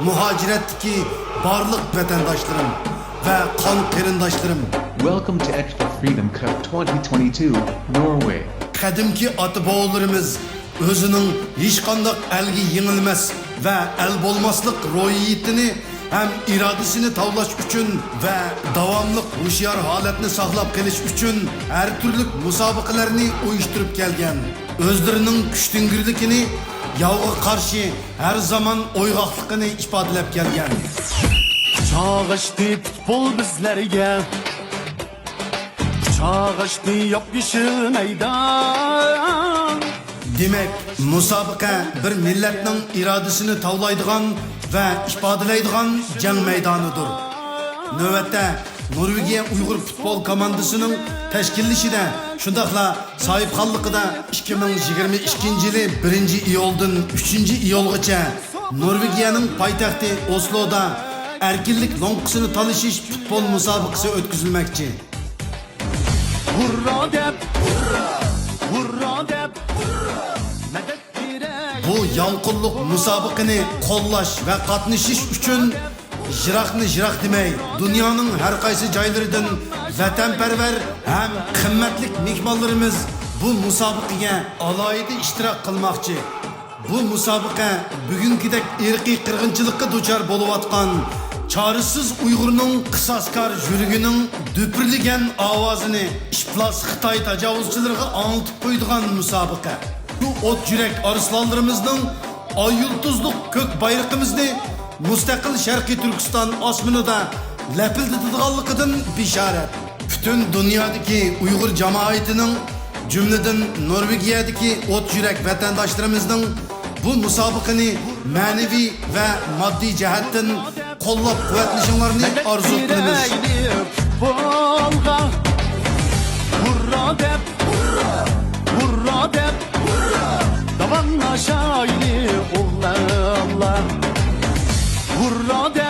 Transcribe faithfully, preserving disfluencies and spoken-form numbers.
مۇھاجىرەتتىكى بارلىق ۋەتەنداشلىرىم ۋە قان قېرىنداشلىرىم! Welcome to Ekta Freedom Cup twenty twenty-two, Norway. قەدىمكى ئاتا-بوۋىلىرىمىز ئۆزىنىڭ ھېچقانداق ئەلگە يېڭىلمەس ۋە ئەل بولماسلىق روھىيىتىنى ھەم ئىرادىسىنى تاۋلاش ئۈچۈن ۋە داۋاملىق ھوشيار ھالەتنى ساقلاپ قېلىش ئۈچۈن ھەر تۈرلۈك مۇسابىقىلەرنى ئۇيۇشتۇرۇپ كەلگەن. ئۆزلىرىنىڭ كۈچتۈڭگۈرلۈكىنى، ياۋغا قارشى ھەر زامان ئويغاقلىقىنى ئىپادىلەپ كەلگەن. چاغاشتى پۇتبول بىزلەرگە، چاغاشتى ياپيېشىل مەيدان. دېمەك، مۇسابىقە بىر مىللەتنىڭ ئىرادىسىنى تاۋلايدىغان ۋە ئىپادىلەيدىغان جەڭ مەيدانىدۇر. نۆۋەتتە، نورۋېگىيە ئۇيغۇر پۇتبول كوماندىسىنىڭ تەشكىللىشىدە، شۇنداقلا ساھىبخانلىقىدا ئىككى مىڭ يىگىرمە ئىككىنچى يىلى بىرىنچى ئىيۇلدىن ئۈچىنچى ئىيۇلغىچە نورۋېگىيەنىڭ پايتەختى ئوسلودا ئەركىنلىك لوڭقىسىنى تالىشىش پۇتبول مۇسابىقىسى ئۆتكۈزۈلمەكچى. ھۇررا دەپ، ھۇررا، ھۇررا دەپ، ھۇررا، مەدەت بۇ يالقۇنلۇق مۇسابىقىنى قوللاش ۋە قاتنىشىش ئۈچۈن يىراقنى يىراق دېمەي، دۇنيانىڭ ھەر قايسى جايلىرىدىن ۋەتەنپەرۋەر ھەم قىممەتلىك مېھمانلىرىمىز بۇ مۇسابىقىگە ئالاھىدە ئىشتىراك قىلماقچى. بۇ مۇسابىقە بۈگۈنكىدەك ئىرقىي قىرغىنچىلىققا دۇچار بولۇۋاتقان چارىسىز ئۇيغۇرنىڭ قىساسكار يۈرىكىنىڭ دۈپۈرلىگەن ئاۋازىنى ئىپلاس خىتاي تاجاۋۇزچىلىرىغا ئاڭلىتىپ قويىدىغان مۇسابىقە. شۇ ئوت يۈرەك ئارسلانلىرىمىزنىڭ ئاي يۇلتۇزلۇق كۆك بايرىقىمىزنى مۇستەقىل شەرقىي تۈركىستان ئاسمىنىدا لەپىلدىتىدىغانلىقىدىن بېشارەت. پۈتۈن دۇنيادىكى ئۇيغۇر جامائىتىنىڭ، جۈملىدىن نورۋېگىيەدىكى ئوت يۈرەك ۋەتەنداشلىرىمىزنىڭ بۇ مۇسابىقىنى مەنىۋى ۋە ماددىي جەھەتتىن قوللاپ-قۇۋۋەتلىشىڭلارنى ئارزۇ قىلىمىز. پۇتبولغا ھۇررا دەپ، ھۇررا دەپ، داۋاملاشايلى ئوغلانلار. ھۇررا دەپ